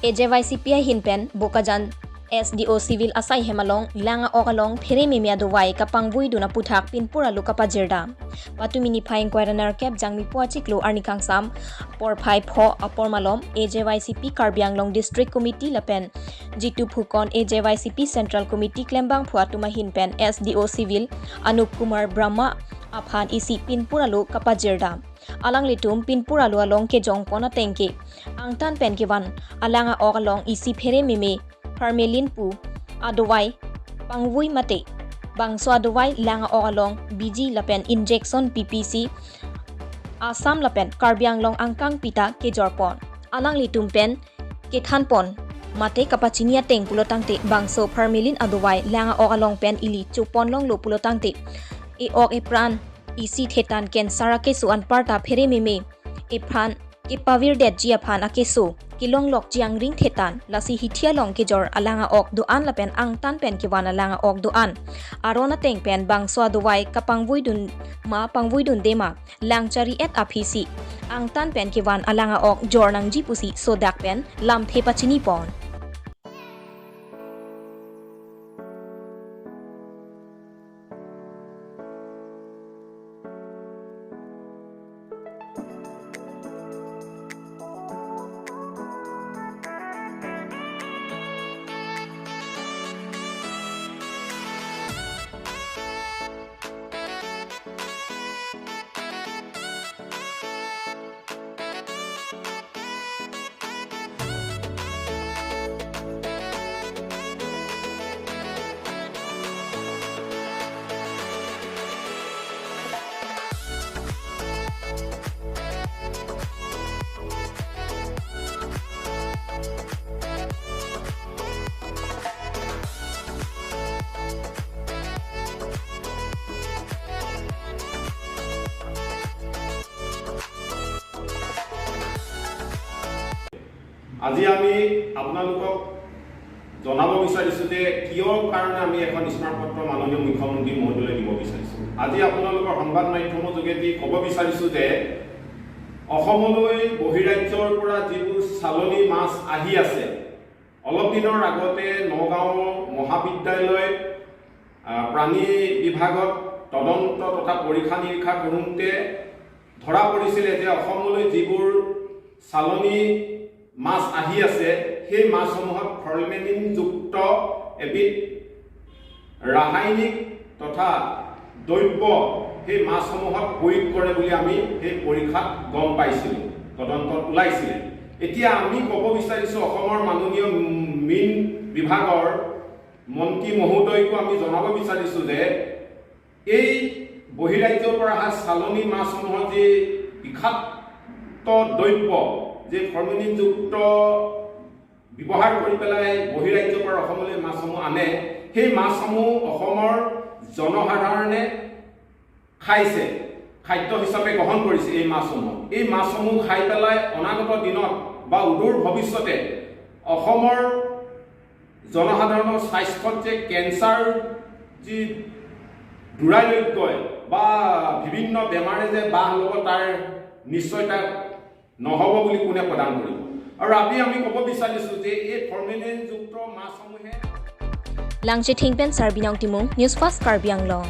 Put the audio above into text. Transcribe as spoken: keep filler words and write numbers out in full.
A J Y C P ahin pen Bokajan S D O Civil asaihem along lang a-ok along phere meme adovai kapangvuidun aputhak pinpur alo kapajirdam. Patumi niphai ingkoi ra nerkep Jangmipo achiklo arni kangsam porphai pho apor malom A J Y C P Karbi Anglong District Committee lapen Jitu Phukon A J Y C P Central Committee klembangphu atum ahin pen S D O Civil Anup Kumar Brahma aphan isi pinpur alo kapajirdam. Alanglitum pinpur alo along kejongpon ateng ke angtan pen kevan alang a-ok along isi phere meme pharmaline pu adovai pangvui mate bangso adovai lang a-ok along biji lapen injection P P C Assam lapen Karbi Anglong angkangpi ta kejorpon. Alanglitum pen kethanpon mate kapachini ateng pulotangte bangso pharmaline adovai lang a-ok along pen ili chopon longlo pulotangte e-ok epran isi thetan cancer akeso anparta phere meme ephan kepavirdetji aphan akeso kelonglokji angring thetan lasi hithi along kejor alang a-ok do-an lapen angtan pen kevan alang a-ok do-an aron ateng pen bangso adovai kapangvuidun ma pangvuidunde ma lang chari-et aphisi angtan pen kevan alang a-ok jor nangji pusi sodak pen lamthe pachinipon. আজি আমি আপোনালোকক জনাব বিচাৰিছো যে কিয় কাৰণে আমি এখন স্মাৰক পত্ৰ মাননীয় মুখ্যমন্ত্ৰী মহোদয়লৈ দিব বিচাৰিছো। আজি আপোনালোকৰ সংবাদ মাধ্যমৰ যোগেদি ক'ব বিচাৰিছো যে অসমলৈ বহিৰাজ্যৰ পৰা যিবোৰ চালানী মাছ আহি আছে, অলপ দিনৰ আগতে নগাঁও মহাবিদ্যালয়, আহ, প্ৰাণী বিভাগত তদন্ত তথা পৰীক্ষা নিৰীক্ষা কৰোঁতে ধৰা পৰিছিলে যে অসমলৈ যিবোৰ চালানী মাছ আহি আছে, সেই মাছসমূহত ফৰ্মেলিনযুক্ত এবিধ ৰাসায়নিক তথা দ্ৰব্য সেই মাছসমূহত প্ৰয়োগ কৰে বুলি আমি সেই পৰীক্ষাত গম পাইছিলোঁ, তদন্তত ওলাইছিলে। এতিয়া আমি ক'ব বিচাৰিছোঁ, অসমৰ মাননীয় মীন বিভাগৰ মন্ত্ৰী মহোদয়কো আমি জনাব বিচাৰিছোঁ যে এই বহিৰাজ্যৰ পৰা অহা চালানী মাছসমূহৰ যি বিষাক্ত দ্ৰব্য, যি ফৰ্মেলিনযুক্ত ব্যৱহাৰ কৰি পেলাই বহিৰাজ্যৰ পৰা অসমলৈ মাছসমূহ আনে, সেই মাছসমূহ অসমৰ জনসাধাৰণে খাইছে, খাদ্য হিচাপে গ্ৰহণ কৰিছে এই মাছসমূহ। এই মাছসমূহ খাই পেলাই অনাগত দিনত বা অদূৰ ভৱিষ্যতে অসমৰ জনসাধাৰণৰ স্বাস্থ্যত যে কেঞ্চাৰ যি দুৰাৰোগ্যই বা বিভিন্ন বেমাৰে যে বাহ ল'ব, তাৰ নিশ্চয়তা নহ'ব বুলি কোনে প্ৰদান কৰিব? আৰু আজি আমি ক'ব বিচাৰিছোঁ যে এই ফৰ্মেলিনযুক্ত মাছসমূহে Langchithing pen Sarbinong Timung, News Fast Karbi Anglong.